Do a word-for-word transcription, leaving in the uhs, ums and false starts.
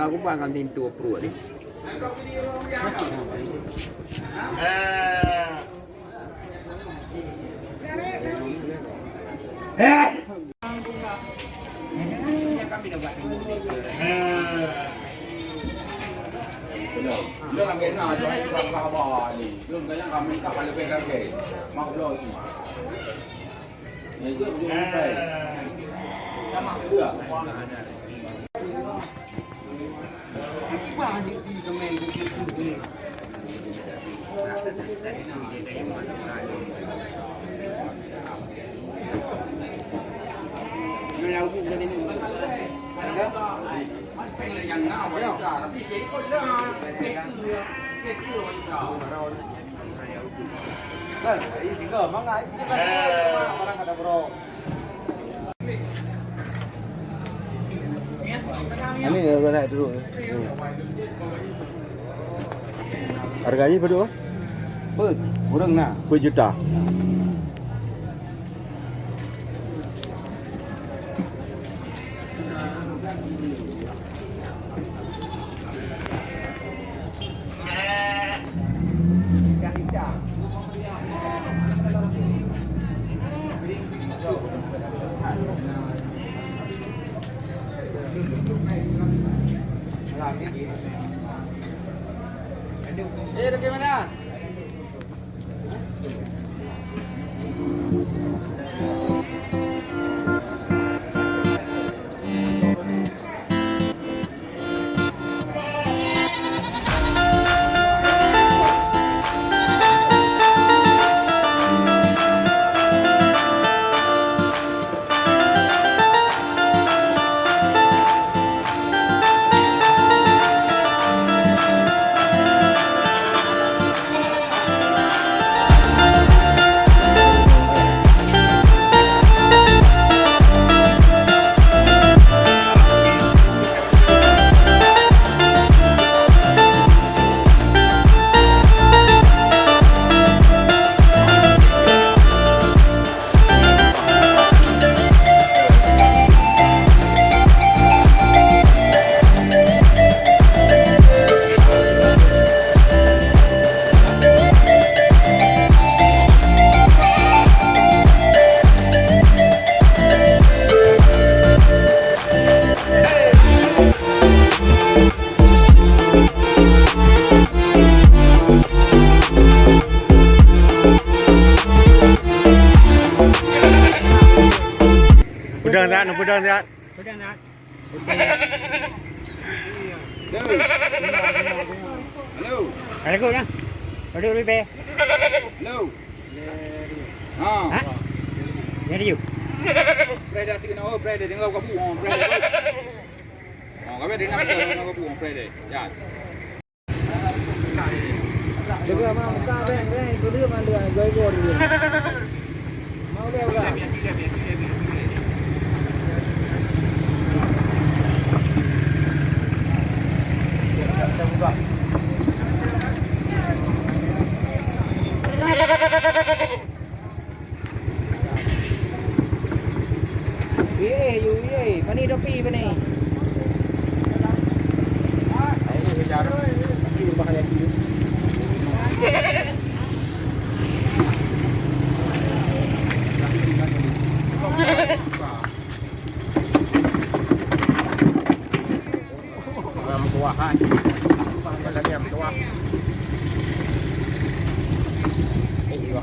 Aku bang kan pintu pruet ni. Kan, ini tiga, mangat. Ini kan tiga, orang kata bro. Ini ya, kau naik dulu. Hmm. Harganya berapa? Peuet, ureueng na. Peuet juta. Eh, bagaimana? Peudong siat, peudong siat. Peudong siat. Halo. Halo. Halo, Ribe. Halo. Ha. Ha? Jadi yuk. Pray dah tengok, oh, pray dah tengok kabu. Oh, pray dah. Oh, kami dengar, dengar kabu, oh, pray dah. Ya. Jaga mah, buka beng, beng, tu dia mah dia, goi-goi dia. Mau dia udah. Wih, eh, yu, wih, eh. Pani topi, pani. Orang meutuah, hai. Lagi yang meutuah. Eh, iya.